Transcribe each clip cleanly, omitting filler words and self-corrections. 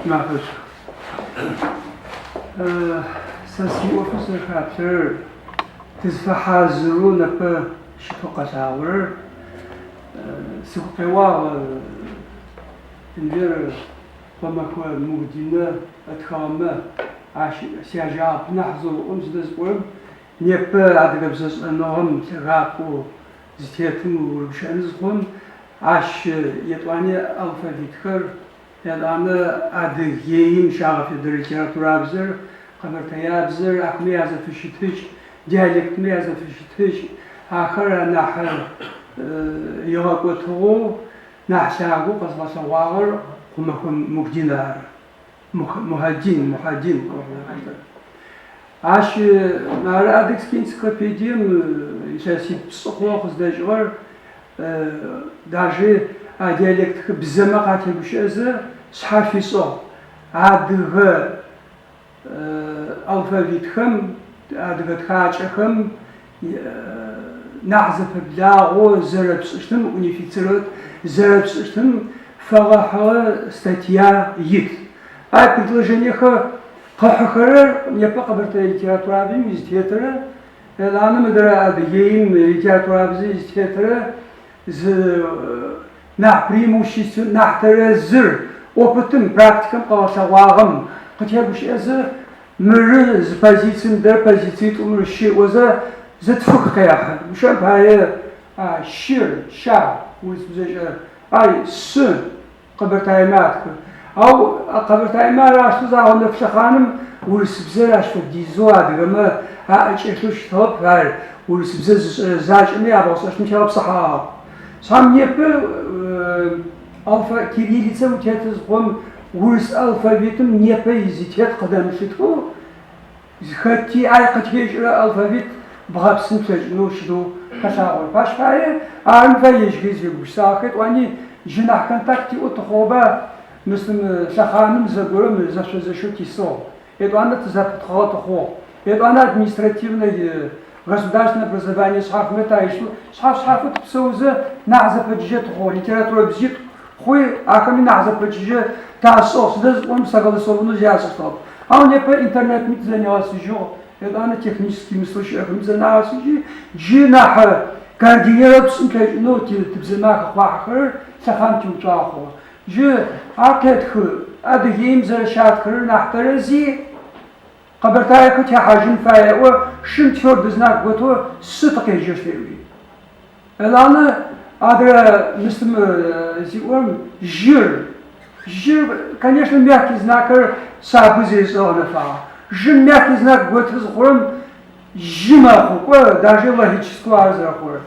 Мафэшӏу. Сэ сиӏофэу сызэхаплъэрэр, тызфэхьазырэу непэ щытэу къэлъагъорэр, сыгу къеуагъ Инвер Къумэхо Мугдинэ ытхыгъэмэ ащ сяжагъэп нахь зыӏом сыда зыӏорэм, непэ адыгэ бзэшӏэныгъэм лъэгапӏэу зытетым урыгущыӏэн зыхъум, ащ етӏуани алфавитхэр, етӏанэ Адыгеим щагъэфедэрэ литературабзэр, къэбэртэябзэр, ахэмэ язэфыщытыкӏ, диалектмэ язэфыщытыкӏ, ахэр анахь игъэкӏотыгъэу, нахь лъагэу къэзгъэлъэгъуагъэр Къумэхо Мугдин ары. Мухьадин, Мухьадин Ащ мары Адыгскэ энциклопедием илъэсипшӏ хъугъэ къыздэкӏыгъэр даже а диалектхэ бзэмэ къатегущыӏэзэ шъхьэ фишӏыгъ. Адыгэ алфавитхэм, адыгэ тхакӏэхэм нахь зэпэблагъэу зэрэпшӏыщтым, унифицировать зэрэпшӏыщтым фэгъэхьыгъэ статья ит. А предложениехэр къыхьыхэрэр непэ къэбэртэе литературабзэм изытетырэ, етӏанэ мыдрэ Адыгеим литературабзэ изытетырэ зы нахь преимуществен, нахь тэрэзыр опытым, практикэм къыгъэлъэгъуагъэм къытегущыӏэзэ, мыры зы позицием мыдрэ позициитӏум щы ыӏозэ, зытфых къехьы. Гущыӏэм пае, а щыр, ща, урысыбзэкӏэ, ай, шъы, Къэбэртаемэ атхы. Ау къэбэртаемэ ар аштэу загъэнэф лъэхъаным урысыбзэр ащ фэдизэу адыгэмэ аӏэкӏэлъэу щытыгъэп, ар урысыбзэ зышӏэрэ закӏэми ябгъэшӏэщтым тегъэпсыхьагъ. Шъхьам непэ алфа кириллицэм утеты зыхъум урыс алфавитым непэ изытет къыдэмылъытэу Хэти ай къытекӏырэ алфавит бгъэпсын плъэкӏынэу щытэу къэлъагъорэп. Ащ пае арын фае ежьхэри зегупшысагъэхэр, етӏуани джы нахь контакт тиӏэу тыхъугъэба, мысым лъэхъаным зэгорэм зэшъозэщэу тисыгъ, етӏуанэ тызэпытхъыгъэ тыхъугъ, етӏуанэ административнэ государственнэ образование шъхьафмэ таищэу шъхьаф-шъхьафэу тыпсэузэ нахь зэпэчыжьэ тыхъугъ, литературэ бзитӏу хъуи, ахэми нахь зэпэчыжьэ ташӏыгъ, сыда зыӏом согласованнэу зи ашӏыщтыгъэп. Ау непэ интернетми тызэнигъэсыжьыгъ, етӏанэ технический мыслэу щыӏэхэми тызэнагъэсыжьи, джы нахь координировать пшӏын плъэкӏынэу тыбзэмэ ахэхъуахьэхэрэр лъэхъан тиуцуагъ хъугъэ. Джы ар къетхы, Адыгеим зэрэщатхырэр нахь тэрэзи, Къэбэртаехэр техьажьын фае еӏо, шым твердый знак готэу шы тыкъежьэщт еӏуи. Етӏанэ адрэ мысым зиӏорэм жьыр, жьыр, конечно, мягкий знакыр шъабэу зешӏэ гъэнэфагъэ. Жьым мягкий знак готы зыхъурэм жьы мэхъу, кӏо, даже логическэу ар зэрэхъурэр.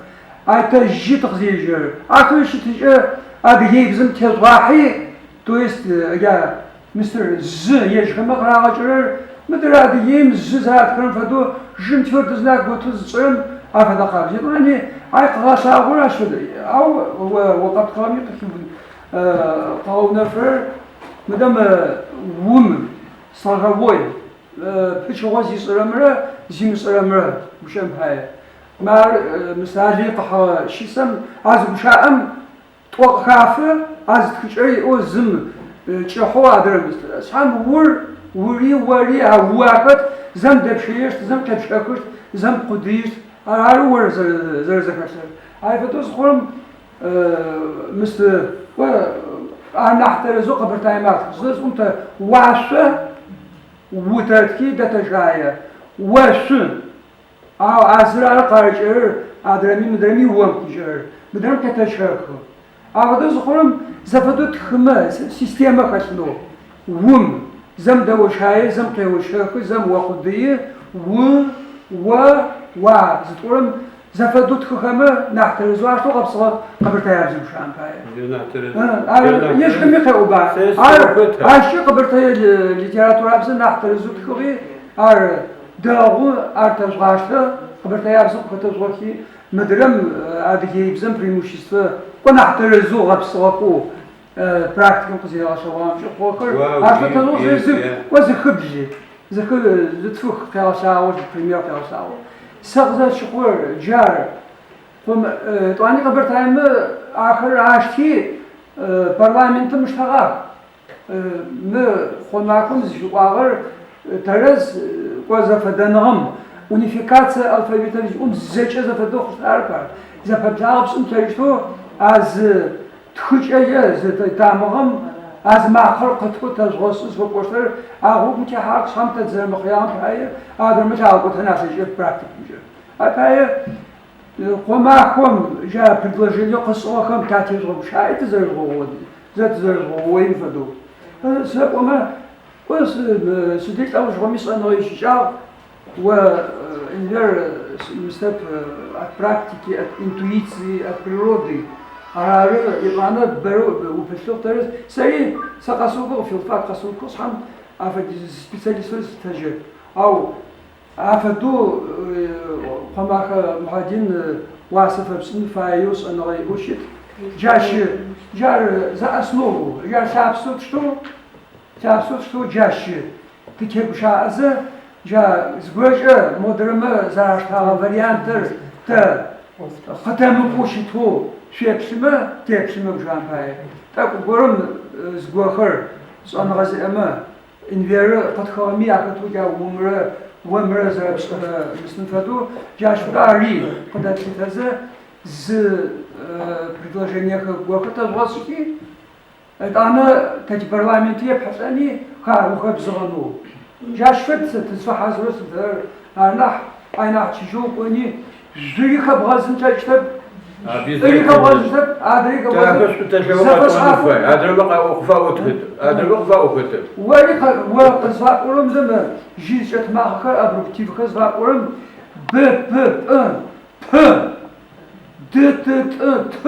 Ай тэ жьы тыкъызежьэрэр. Ахэм щытыкӏэ адыгеибзэм тежъугъахьи, то есть я Мистер жъы ежьхэмэ къырагъэкӏырэр мыдрэ Адыгеим жъы зэратхырэм фэдэу жым твердый знак готэу зытшӏырэм афэдэ къабз. Етӏани ай къыгъэлъагъорэр ащ фэдэ. Ау о къэптхыгъэми къыгъэунэфырэр мыдэ мы ум слоговой пычыгъо зишӏырэмрэ зимышӏырэмрэ гущыӏэм пае. Мар мис Алый къыхьыгъэ щысэм а зы гущыӏэм Тӏо къыхафы, а зы тхыкӏэр иӏэу зым кӏыхьэу адрэм шъхьэм ур, ури, ори, а у ахэт, зэм дэпщэещт, зэм къепщэхыщт, зэм пкъудыищт. Ар ары ор зэрэзэхэлъыр. Ай фэдэу зыхъурэм мыс кӏо ар нахь тэрэзэу къэбэртаемэ атхы. Сыда зыӏом тэ уашъо у тэтхи дэтэжае. Ошъу. Ау а зыр ары къарыкӏырэр, адрэми мыдрэми ом къикӏырэр. Мыдрэм къетэщэхы. Афэдэу зыхъурэм зэфэдэу тхымэ, системэ хэлъынэу. Ум, зэм дэощае, зэм къеощэхы, зэм окъудыи, у, о, уа зытӏорэм зэфэдэу тхыхэмэ нахь тэрэзэу аущтэу гъэпсыгъэ къэбэртэябзэм гущыӏэм пае. Ар ежьхэми къеӏоба. Ар ащкӏэ къэбэртэе литературабзэ нахь тэрэзэу тхыгъи, ар Дэгъу, ар тэжъугъаштэ, къэбэртэябзэм къыхэтэжъугъэхи, мыдрэм адыгеибзэм преимуществэ кӏо нахь тэрэзэу гъэпсыгъэхэу практикэм къызэригъэлъэгъуагъэмкӏэ хъугъэхэр ащ тэжъугъэхи зы кӏо зыхыбл, зыхы зытфых къегъэлъагъо, зы пример къегъэлъагъо. Сэ къызэрэсщыхъурэр джар етӏуани къэбэртаемэ ахэр ашти парламентым ыштэгъах. Мы Къомахом зыфиӏуагъэр тэрэз, кӏо зэфэдэныгъэм, унификация алфавита зыфиӏом зэкӏэ зэфэдэу хъущт арэп ар. Зэпэблагъэ пшӏын плъэкӏыщтэу а зы тхыкӏэкӏэ, зы тамыгъэм а зы макъэр къытэу тэжъугъэшӏы зыфэпӏощтыр а гъогум техьагъэх шъхьам тэ тызэрэмыхъыягъэм пае адрэмэ лъагъэкӏотэн алъэкӏырэп практикымкӏэ. Ар пае Къомахом джа предложение къышӏыгъэхэм татежъугъэгущыӏи тызэрыжъугъэугъоин, зэ тызэрыжъугъэугъоин фэдэу. Сэ пӏомэ, кӏо сыди лӏэужыгъоми шӏэныгъэ ищыкӏагъ, о Инвер мыстэп от практики, от интуиции, от природы. Арары етӏуанэ бэрэ упылъыгъ тэрэз. Сэри сэ къэсыухыгъ, филфак къэсыухыгъ шъхьам афэдиз специалистэу зытэжьэп. Ау Афэдэу Къомахэ Мухьадин уасэ фэпшӏын фаеу шӏэныгъэ иӏэу щыт. Джащ джар за основу, джар лъапсэу тштэу, лъапсэу тштэу джащ тытегущаӏэзэ, джа зыгорэкӏэ модрэмэ зэраштагъэ вариантыр тэ къытэмыкӏоу щытэу шъуеплъымэ, теплъымэ гущыӏэм пае. Тӏэкӏу горэм зыгохэр шӏэныгъэ зиӏэмэ Инверы къытхыгъэми ахэтэу джа умрэ омрэ зэрэпшӏэрэ мысым фэдэу джащ фэдэу ари къыдэтлъытэзэ зы предложение горэхэр тэжъугъэшӏыхи, етӏанэ тэ типарламенти епхьылӏэни ухэбзыгъэнэу. Джащ фэд сэ тызфэхьазырэу сыдэр ар нахь ай нахь чыжьэу кӏони Жъыри хэбгъэзын плъэкӏыщтэп, шӏури хэбгъэзыщтэп, адрэри хэбгъэзын. Зэфэшъхьаф. Адрэмэ къыфаӏохэтэп. Ори о къызфапӏорэм зэ мы жьы зыкӏэт макъэхэр абруптивхэр зыфапӏорэм б, п, пӏ, п, д, т, тӏ, т.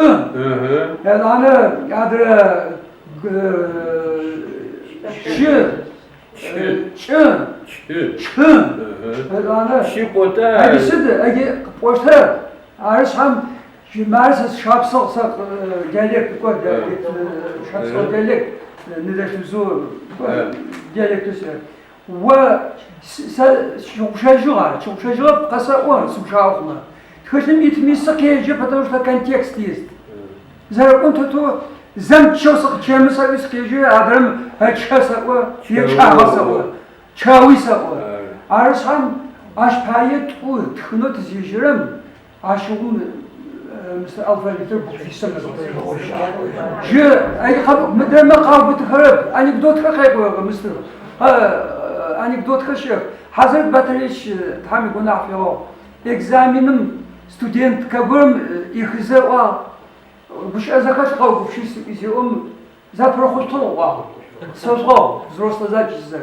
Етӏанэ адрэ щ, Кӏы, чы, етӏанэ ари сыд, ари къыпӏощтэп. Ары шъхьам, мары сэ сышапсыгъ, сэ диалект кӏо, диалект, шапсыгъ диалект, ныдэлъфыбзэу диалектэу сиӏэр. О сэ сщыгъупшэжьыгъ ар, сщыгъупшэжьыгъэп, къэсэӏо сыгущыӏэ хъумэ. Тхылъым итми сыкъеджэ, потому что контекст есть. Зэрэкӏон тетэу зэм чэу сыкъычэмы сэӏуи сыкъежьэ, адрэм ычэ сэӏо, е чагъэ сэӏо, чэуи сэӏо. Ары шъхьам ащ пае тӏу тхынэу тызежьэрэм, ащыгъум мыстэ алфавитыр буквищэм нэзгъэсыжьыгъ. Джы мыдрэмэ къаубытыхэрэп, анекдотхэр къекӏох, мыстых, анекдотхэр щыӏэх. Хьазрэт Батыревич Тхьэм игунахь фегъэгъу. Экзаменым студенткэ горэм ӏихызэ ыӏуагъ, Гущыӏэ зэхэлъ къэугупшыс ыӏуи зеӏом, зэпырыхъушъутыгъ ыӏуагъ. Сфэжъугъэгъу, взрослэ закӏ зэ.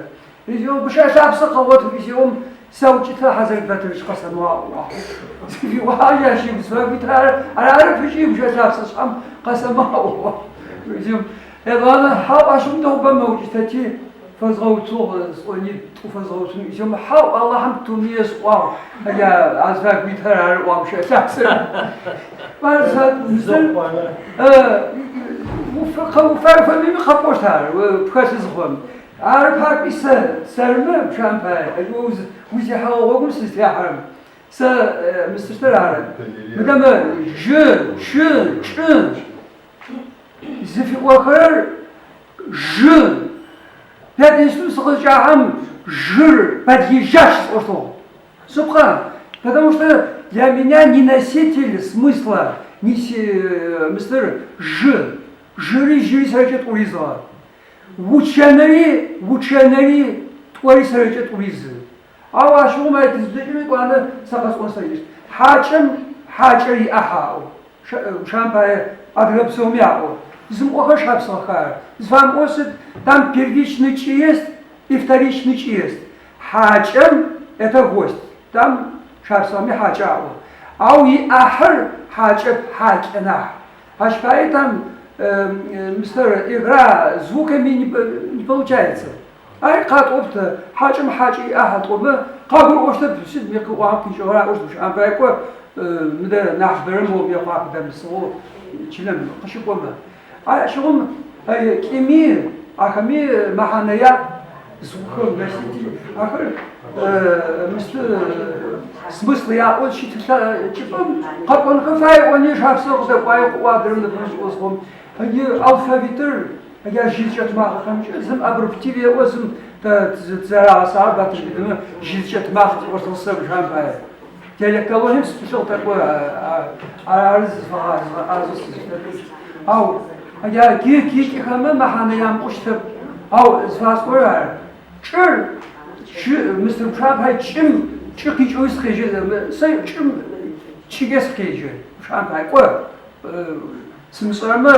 Гущыӏэ лъапсэ къэгъот ыӏуи зеӏом, сэукӏытэ Хьазрэт Батыревич къэсэмыгъаӏу ыӏуагъ. Зыфиӏуагъ ащ игу ар арэп ыкӏи гущыӏэ лъапсэ шъхьэм къэсэмыгъаӏу ыӏуагъ. Етӏанэ, хьау, ащыгъум дэгъубэ мэукӏытэти, фэзгъэуцугъ сӏони, тӏу фэзгъэуцун ыӏуи, хьау, Алахьым туми ешӏ ыӏуагъ, я азыфагу итэр ары ыӏуагъ гущыӏэ лъапсэр. Уфай-уфэмыеми къэпӏощт ар, пхэлъы зыхъурэм. Ары пакӏуи сэ, сэрмэ, гущыӏэм пае, узтехьэгъэ гъогум сызтехьэрэм, сэ мысыщтыр ары. Мыдэмэ, жьы, чы, чӏы. Зыфиӏохэрэр жы. Пединститутым сыкъызчӏахьэм жыр подлежащ сӏощтыгъ. Шъыпкъэ, потому что для меня не носитель смысла, не мыстыр жы. Жыри жьыри сэркӏэ тӏури зыгъэ. Учэныри учэныри тӏори сэркӏэ тӏури зы. Ау ащыгъум ай тызблэкӏыми етӏуанэ сэ къэсӏон слъэкӏыщт. Хьакӏэм хьакӏэр иӏахь аӏо. Гущыӏэм пае адыгэ псэуми аӏо. Зымыӏохэр шапсыгъэхэр ары. Зыфамыӏоу сыд, там первичный кӏы есть и вторичный кӏы есть. Хьакӏэм это гость, там шапсыгъэми хьакӏэ аӏо. Ау иӏахьыр хьакӏэп, хьакӏэ нахь. Ащ пае там мистер игра звуками не получается. Ари къатӏоп тэ, хьакӏэм хьакӏэ иӏахь тӏомэ, къагурыӏощтэп, сыд мы къыӏуагъэм къикӏыгъэр аӏощт гущыӏэм пае кӏо, мыдэ нахьыбэрэ мо Мыекъуапэ дэмысыгъэу чылэм къыщыкӏомэ. Ащыгъум кӏыми, ахэми мэхьанэ яӏ, звукхэм носитель, ахэр мысты смысл яӏэу щытылъэ чӏыпӏэм къэкӏонхэ фае ӏони шапсыгъэ къыдэкӏуае къыӏуа адрэм нэбгырэ зыӏо зыхъум, алфавитыр. Я жьы зыкӏэт макъэхэмкӏэ зым абруптив еӏо, зым тэ тызэрагъэсагъэр Батырбыдымэ жьы зыкӏэт макъ зыӏощтыгъ сэ гущыӏэм пае. Диалектологием сыпылъыгъ тӏэкӏу, ары зыфэгъэзгъэӏазэу сызыхэтыр. Ау я ги кӏыхэмэ мэхьанэ ямыӏэу щытэп. Ау зыфасӏорэр ары. Чӏыр, чы, мыстыр гущыӏэм пае чӏым, чӏы къикӏэуи сыкъеджэ, сэ чӏым чӏыкӏэ сыкъеджэ, гущыӏэм пае, кӏо. Сымышӏэрэмэ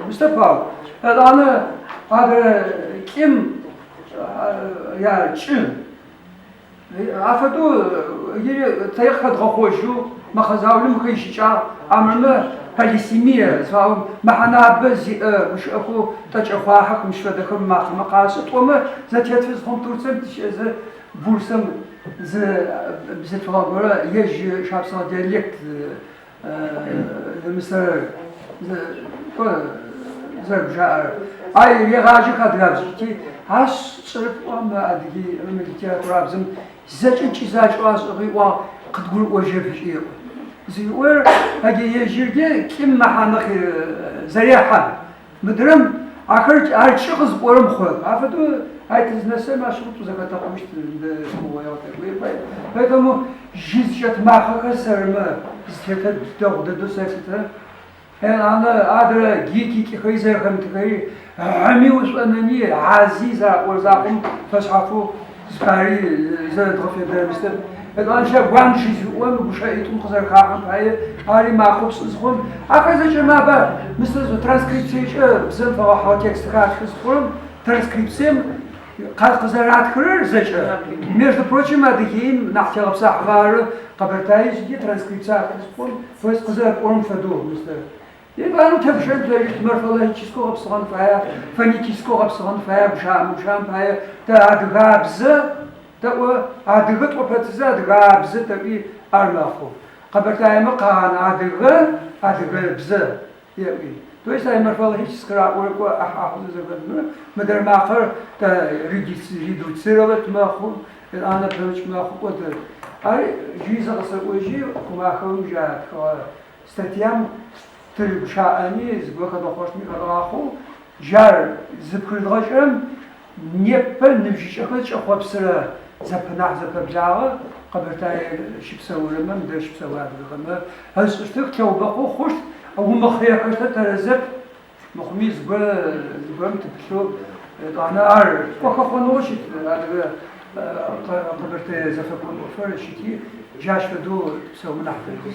мыстэп, ау етӏанэ адрэ кӏым я кӏы афэдэу иджыри тэри къыхэдгъэхъожьэу мэкъэ заулэм мыхэр ищыкӏагъ, армырмэ полисемия зыфаӏорэм мэхьанабэ зиӏэ гущыӏэхэу тӏэкӏэхъуахьэх мыщ фэдэхэм макъэмэ къашӏы тӏомэ зэтетфы зыхъум Турцием тыщыӏэзэ Бурсэм зы бзылъфыгъэ горэ ежь шапсыгъэ диалект Мысыр кӏо зэрэбжаӏэр. Ай регъаджэх адыгабзэкӏи, ащ тшӏэрэп ыӏуагъ мы адыги мы литературабзэм зэкӏэ кӏы закӏэу ашӏыгъи ыӏуагъ, къыдгурыӏожьырэп ыкӏи еӏо. Зыӏорэр аге ежьыркӏэ кӏым мэхьанэ зэрехьэ. Мыдрэм ахэр ар кӏы къызыпӏорэм хъурэп. Афэдэу ай тызнэсэм ащыгъум тӏузэхэтэкъущт угъоигъэ тӏэкӏуи. Поэтому жьы зыкӏэт макъэхэр сэрымэ зытетыр дэгъу дэдэу сэлъытэ. Етӏанэ адрэ ги кӏыхэри зэрэхэмытыхэри гьыми ушӏонэни гьази зэраӏорэ закъом фэшъхьафэу зыпари зэрэдгъэфедэрэм сыдэп. Етӏанэ лъэгуандж зыӏом гущыӏитӏум къызэрэхахьэм пае ари макъэу пшӏы зыхъум, ахэр зэкӏэмэ аба мысыр транскрипциекӏэ бзэм фэгъэхьыгъэ текстхэр атхы зыхъурэм, транскрипцием къызэратхырэр зэкӏэ. Между прочим, Адыгеим нахь тегъэпсахьыгъэ ары Къэбэртае ыкӏи транскрипцие атхы зыхъум, то есть къызэрэпӏорэм фэдэу мыстэр. Етӏанэ утегущыӏэн плъэкӏыщт морфологическэу гъэпсыгъэн фая, фонетическэу гъэпсыгъэн фая гущыӏэм гущыӏэм пае тэ адыгабзэ тэӏо, адыгэ тӏо пэтызэ адыгабзэ тэӏуи ар мэхъу. Къэбэртаемэ къагъанэ адыгэ, адыгэбзэ еӏуи. То есть ай морфологическэ раӏорэ кӏо ӏахь-ӏахьэу зэхэтмэ, мыдрэ макъэр тэ редуцировать мэхъу, етӏанэ пэмыкӏ мэхъу кӏо тэ. Ар джыри зэ къэсэӏожьи, Кумаховым джа тхыгъэ Статьям тырыгущыӏэми, зыгорэ хэдгъэхъощтми хэдгъахъоу, джар зыпхырыдгъэкӏырэм непэ ныбжьыкӏэхэр зыкӏэхъопсырэ зэпэ нахь зэпэблагъэ Къэбэртае щыпсэурэмэ, мыдэ щыпсэурэ адыгэхэмэ ышӏыщтых, лъэубэкъоу хъущт, умыхъыехэщтыр тэрэзэп, мыхъуми зыгорэ зыгорэм тыпылъэу етӏанэ ар кӏо хэхъоныгъэу щыт адыгэ Къэбэртэе зэфэкӏон ӏофыр щыти, джащ фэдэу тыпсэумэ нахь дэгъу.